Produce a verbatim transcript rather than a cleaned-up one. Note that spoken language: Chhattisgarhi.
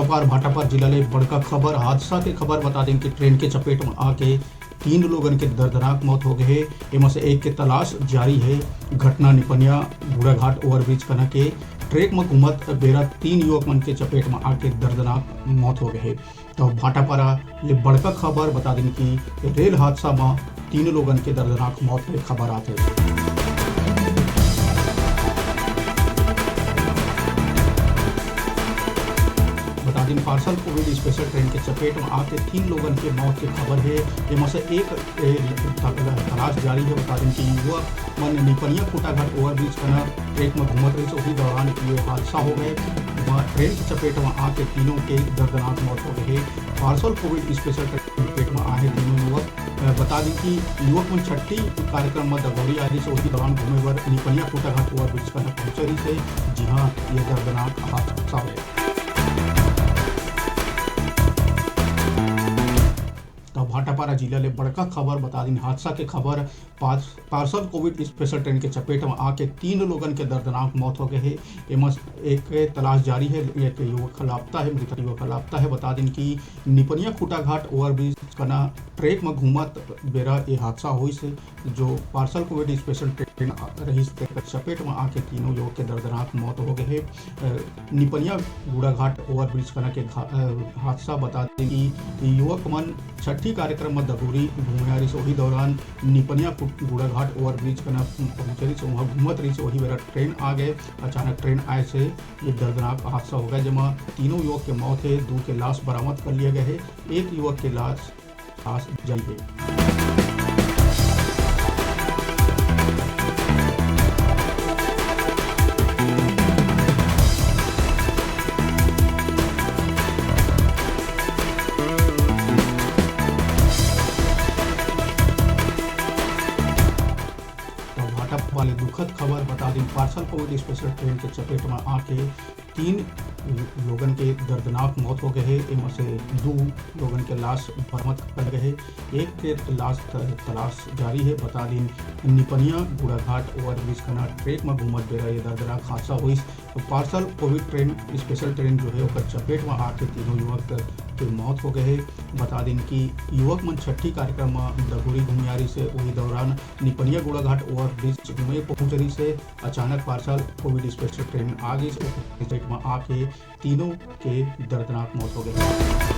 भाटापारा जिला ले बड़का खबर, हादसा के खबर। बता देन कि ट्रेन के चपेट म आके तीन लोगन के दर्दनाक मौत हो गए हे। एमा से एक के तलाश जारी हे। घटना निपनिया बूढ़ाघाट ओवरब्रिज कना के ट्रैक म घूमत बेरा तीन युवक मन के चपेट म आके दर्दनाक मौत हो गए हे। तो भाटापारा ले बड़का खबर। बता देन कि रेल हादसा म तीनों लोगन के दर्दनाक मौत के खबर आथे। बता दिन पार्सल कोविड स्पेशल ट्रेन के चपेट म आके तीन लोगन के मौत के खबर हे। एमा से एक, ए, त-, तलाश जारी हे। बता दिन कि युवक मन निपनिया खूंटाघाट ओवरब्रिज कना ट्रैक म घूमत रहिस, उही दौरान ये हादसा हो गए। वहाँ ट्रेन के चपेट म आके तीनों के दर्दनाक मौत हो गए हे। पार्सल कोविड स्पेशल ट्रेन के चपेट म आए तीनों युवक। अ, बता दें कि युवक मन छट्ठी कार्यक्रम म दगोरी आए रहिस, उही दौरान घूमे बर निपनिया खूंटाघाट ओवरब्रिज कना पहुंचे रहिस हे, जिहां ये दर्दनाक हादसा होए। त भाटापारा जिला ले बड़का खबर। बता दिन हादसा के खबर। पार्स-, पार्सल कोविड स्पेशल ट्रेन के चपेट म आके तीन लोगन के दर्दनाक मौत हो गए हे। एमा एक के तलाश जारी हे, एक युवक ह लापता हे, मृतक युवक ह लापता हे। बता दिन कि निपनिया खूंटाघाट ओवरब्रिज कना ट्रैक म घूमत बेरा ये हादसा होइस हे, जो पार्सल कोविड स्पेशल ट्रेन रहिस, तेकर चपेट म आके तीनों युवक के दर्दनाक मौत हो गए हे। अ, निपनिया बूढ़ाघाट ओवरब्रिज कना के घा-, अ, हादसा। बता दें कि युवक मन छट्ठी कार्यक्रम म दगोरी घूमे आ रहिस, उही दौरान निपनिया कु-, बूढ़ाघाट ओवरब्रिज कना पहुंचे रहिस, उहां घूमत रहिस, उही बेरा ट्रेन आ गए। अचानक ट्रेन आए से ये दर्दनाक हादसा हो गया, जेमा तीनों युवक के मौत हे, दू के लाश बरामद कर लिया गया हे, एक युवक के लाश, लाश जारी हे। तो भाटापारा ले दुखद खबर। बता दिन पार्सल कोविड स्पेशल ट्रेन के चपेट म आके तीन लोगन के दर्दनाक मौत हो गए हे। एमा से दू लोगन के लाश बरामद कर गए हे, एक के लाश त-, तलाश जारी हे। बता दिन निपनिया बूढ़ाघाट ओवरब्रिज कना ट्रैक म घूमत बेरा ये दर्दनाक हादसा होइस। तो parcel Covid train, special train जो हे, ओकर चपेट म आके तीनों युवक के मौत हो गए हे। बता दिन कि युवक मन छट्ठी कार्यक्रम म दगोरी घूमे आ रहिस हे, उही दौरान निपनिया बूढ़ाघाट ओवरब्रिज घूमे पहुंच रहिस हे। अचानक पार्सल कोविड स्पेशल ट्रेन आ गइस, ओकर चपेट म आके तीनों के दर्दनाक मौत हो गए।